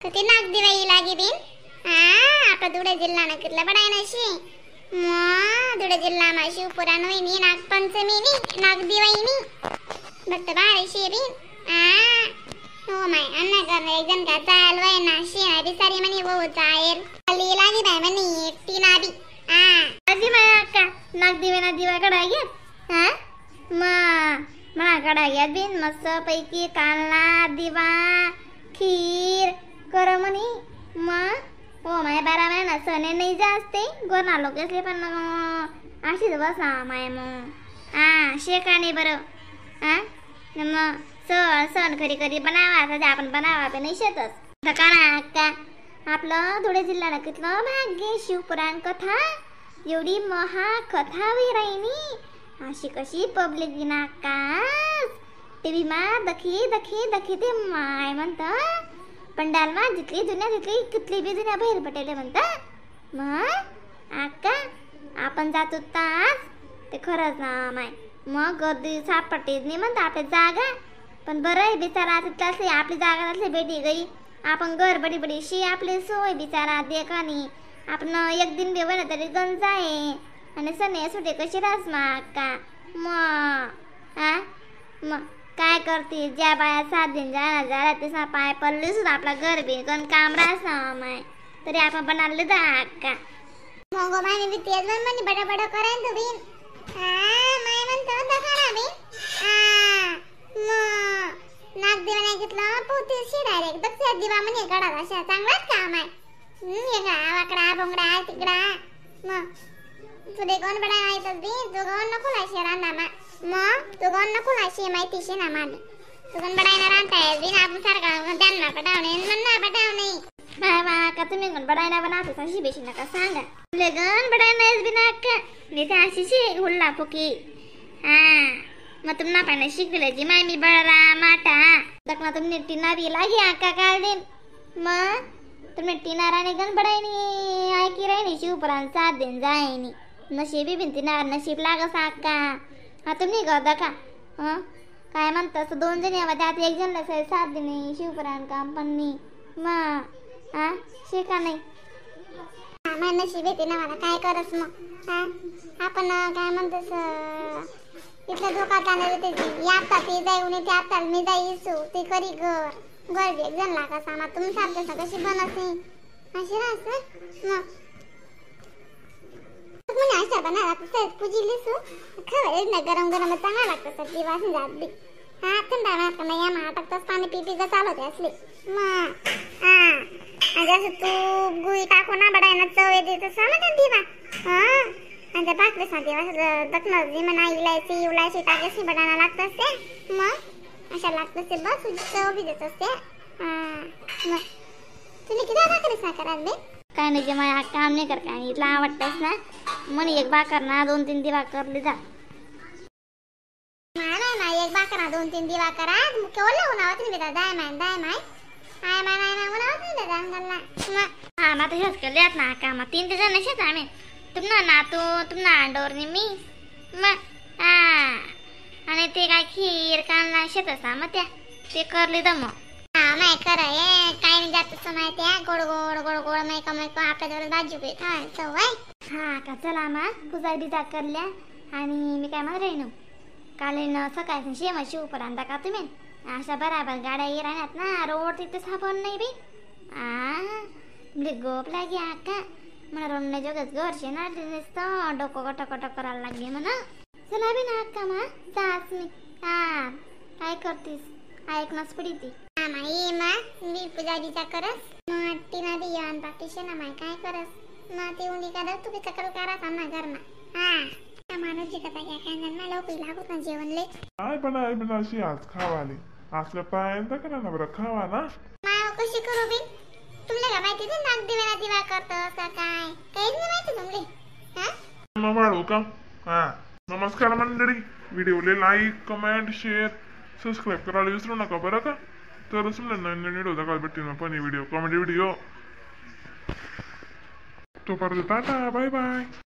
तर ते नागदिवाई लागी बिन. हा आपला धुळे जिल्हा ना कितला बडाय नशी. मग धुळे जिल्हा मा शिवपुराण होईनी नागपंचमी नी नागदिवाई नी भक्त बारीशी बिन. आ हो my Anna कर एक जण का चाल वय ना शी ना बिसारी म्हणे वो जाईल खाली लागी बाय म्हणे टीना बी. आ आजी माया अक्का नागदिवे ना दिवा कडा घेत. हा मग म्हणा कडा घेत बिन मस्त पैकी कालना दिवा खीर कर म्हणे. मग हो माय 12 महिना सणे नाही जास्त गोरना लोक असले पण अशीच बसा माय मग. हा शेका नाही बरं. हा मग सण सण खरी खरी बनावा सध्या आपण बनावा पण नाही शेतच. का अक्का आपलं धुळे जिल्ह्याला कितलं भाग्य शिवपुराण कथा एवढी महा कथा राहिनी अशी कशी पब्लिक विना कास टीव्ही मा दखी दखी दखी ते माय म्हणत पंडाल मा जितली जुन्या तितली कितली बी जुन्या बाहेर पटेले म्हणता. मग आका आपण जातो तास ते खरंच ना माय मग गर्दी सापडते नाही म्हणता आपल्या जागा. पण बरं आहे बिचारा तिथं आपली जागा नसली भेटी गई आपण घर बडी बडी शी आपली सोय बिचारा देखानी आपण एक दिन बी ना तरी गंज आहे. आणि सणे सुटे कशी रास मा अक्का. मग हा मग काय करते ज्या बाया 7 दिन जाणार झाल्या ते पाय पडले सुद्धा आपला घर बी गण काम रास ना माय तरी आपण बनवले दा अक्का. मग माय मी तेच म्हणे बडा बडा करायन तू बिन. हा माय म्हणतो दखा ना बिन. हा मग नागदेवा नाही घेतलं पोते शी डायरेक्ट दक्षिण दिवा म्हणे कडा अशा चांगलाच काम आहे. येगळा वाकडा बोंगडा तिकडा मग तुले कोण बडा माहित बी तू कोण नको लाशी रांधा मा मग तू कोण नको लाशी माहिती शे ना माने तू कोण बडाय ना रांधता येत बिन आपण सारखा ध्यान मा पटावणे मन ना पटावणे. माय मा का तुम्ही गण बडाय ना बनावते अशी बेशी नका सांगा तुले गण बडाय ना बिना अक्का नाही ते अशी शे हुल्ला फुकी. हा मग तुम्हाला पाहिजे शिकले जी माय मी बडा माटा दखना तुमने टीना बी लागी अक्का काल दिन. मग तुम्ही टीना राणी गण बडायनी ऐकी राहिनी शिवपुराण 7 दिन जायनी नशीबी भिंती ना नशीब लागस अक्का. हा तुम्ही करता का. हं काय म्हणता असं 2 जण यावा त्यात एक जण 7 दिन शिवपुराण काम पण नाही मग. हा शिका नाही हा नशीब येते ना मला काय करस मग. हा आपण काय म्हणतस इथलं धोका ताणत येते या आता ते जाई ते आता मी जाई सू ते करी घर घर एक जण लागा सामा तुम्ही सारखं कशी बनस अशी रास मग म्हणे अशा बना पूजी सू खबर ना गरम गरम चांगला लागतं सर दिवास जात बी. हा थंडा मारता नाही या मा पाणी पी पी चालवते असले मग. हा आणि असं तूप गुई टाकू ना बडायना चव येते तसं ना दिवा. हा आणि त्या भाकरी सा दिवा दखन जी म्हणा इलायची उलायची टाकायची बडायना लागत असते मग अशा लागत असते बस तुझी चव बी देत असते. हा मग तुम्ही किती भाकरी सा कराल बे काय नाही जे मला काम नाही कर काय इथला आवडतंच ना म्हणे एक भाकर ना 2-3 दिवा करली जा. नाही ना एक भाकर ना 2-3 दिवा करा केवढं उन्हावत नाही बेटा दाय my दाय my I my my my उन्हावत नाही बेटा अंगाला. मग हा मग तशाच केल्यात ना का मग 3 जण शेत आम्ही तुम्हाला नातू तुम्हाला अंडोरनी मी मग. हा आणि ते काय खीर कांदा शेत असा मग त्या ते करले तर मग. हा माय खरं आहे काय नाही जात तसं माहिती आहे गोड गोड गोड गोड माय का माय आपल्या जवळ भाजी बी हा चव आहे. हा का चला मग पूजा बिजा करल्या. आणि मी काय म्हणत राहीन काल सकाळी शेमा शिवपुराण का तुम्ही अशा बराबर गाड्या ये राहणार ना रोड तिथे सापड नाही बी. आ तुमले गोप लागी आका म्हणा रोडने जोगच घरचे ना नुसतं डोकं कटकट करायला लागले म्हणा. चला बी ना अक्का मा जाच मी. हा काय करतीस ऐकनाच पडी ती. हा माई मा मी पूजा बिजा करस मग टीना बी येऊन बाकी ना माय काय करस मग ते उंडी करा तू बी चक्कर करा ना घरमा. हा माणूस जी कथा काय काय जन्मा लवकर लागत ना जेवण ले काय बनाय बनाशी आज खावाले असलं पाय करा ना बरं खावा ना. माय कशी करू बी तुमले का माहिती ते नागदिव्याला दिवा करतो का काय काहीच नाही माहिती तुमले. हा मग वाढू का. हा नमस्कार मंडळी, व्हिडिओले like comment share subscribe करायला विसरू नका बरं का. तरच नवीन नवीन व्हिडिओ दाखवायला भेटतील मग funny video comedy video. तोपर्यंत tata bye bye.